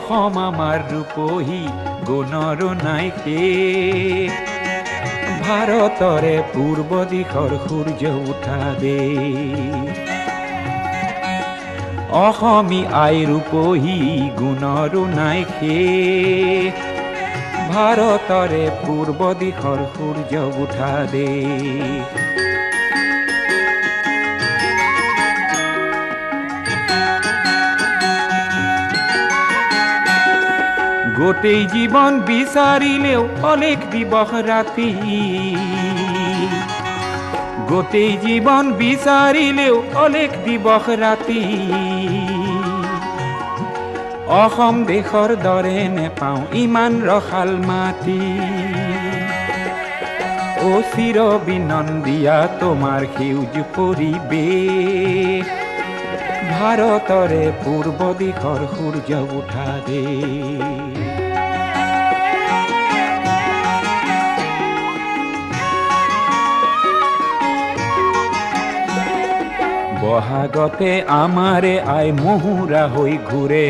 অসম আমাৰ ৰূপহী গুণৰো নাই শেষ। ভাৰতৰে পূৰ্ব দিশৰ সূৰ্য উঠা দেশ। অসমী আই ৰূপহী গুণৰো নাই শেষ। ভাৰতৰে পূৰ্ব দিশৰ সূৰ্য উঠা দেশ। গোটেই জীৱন বিচাৰিলেও অলেখ দিৱস ৰাতি, গোটেই জীৱন বিচাৰিলেও অলেখ দিৱস ৰাতি, অসম দেশৰ দৰে নেপাওঁ ইমান ৰসাল মাটি। অ চিৰ বিনন্দিয়া তোমাৰ সেউজ পৰিৱেশ, ভাৰতৰে পূৰ্ব দিশৰ সূৰ্য উঠা দেশ। বহাগতে আমাৰে আই মহুৰা হৈ ঘূৰে,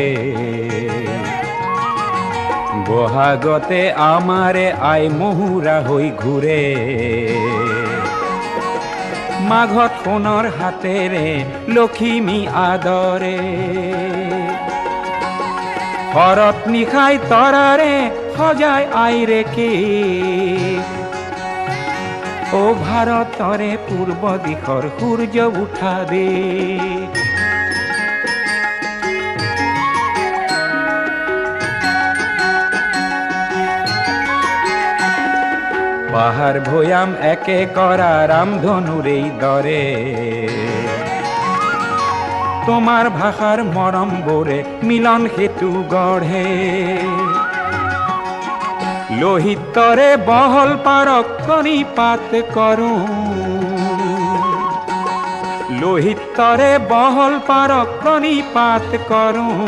বহাগতে আমাৰে আই মহুৰা হৈ ঘূৰে, মাঘত সোণৰ হাতেৰে লখিমী আদৰে, শৰৎ নিশাই তৰাৰে সজাই আইৰে কেশ। ও ভাৰতৰে পূৰ্ব দিশৰ সূৰ্য উঠা দেশ। পাহাৰ ভৈয়াম একে কৰা ৰামধনুৰেই দৰে, তোমাৰ ভাষাৰ মৰমবোৰে মিলন সেতু গঢ়ে। লোহিতৰে বহল পাৰক প্ৰণিপাত কৰোঁ, লোহিতৰে বহল পাৰক প্ৰণিপাত কৰোঁ।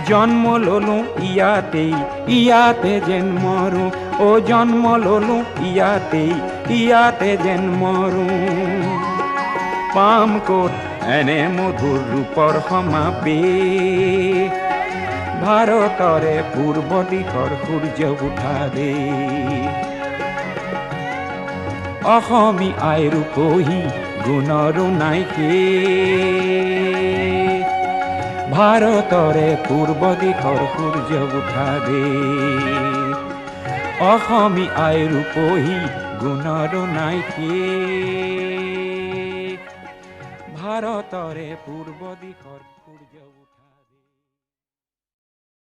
জন্ম ললো ইয়াতেই ইয়াতে যেন মৰো, ও জন্ম ললো ইয়াতেই ইয়াতে যেন মৰো। পাম ক'ত এনে মধুৰ ৰূপৰ সমাবেশ, ভাৰতৰে পূৰ্ব দিশৰ সূৰ্য উঠা দেশ। অসমী আই ৰূপহী গুণৰো নাই শেষ। ভাৰতৰে পূৰ্ব দিশৰ সূৰ্য উঠা দেশ। অসমী আই ৰূপহী গুণৰো নাই শেষ। ভাৰতৰে পূৰ্ব দিশৰ সূৰ্য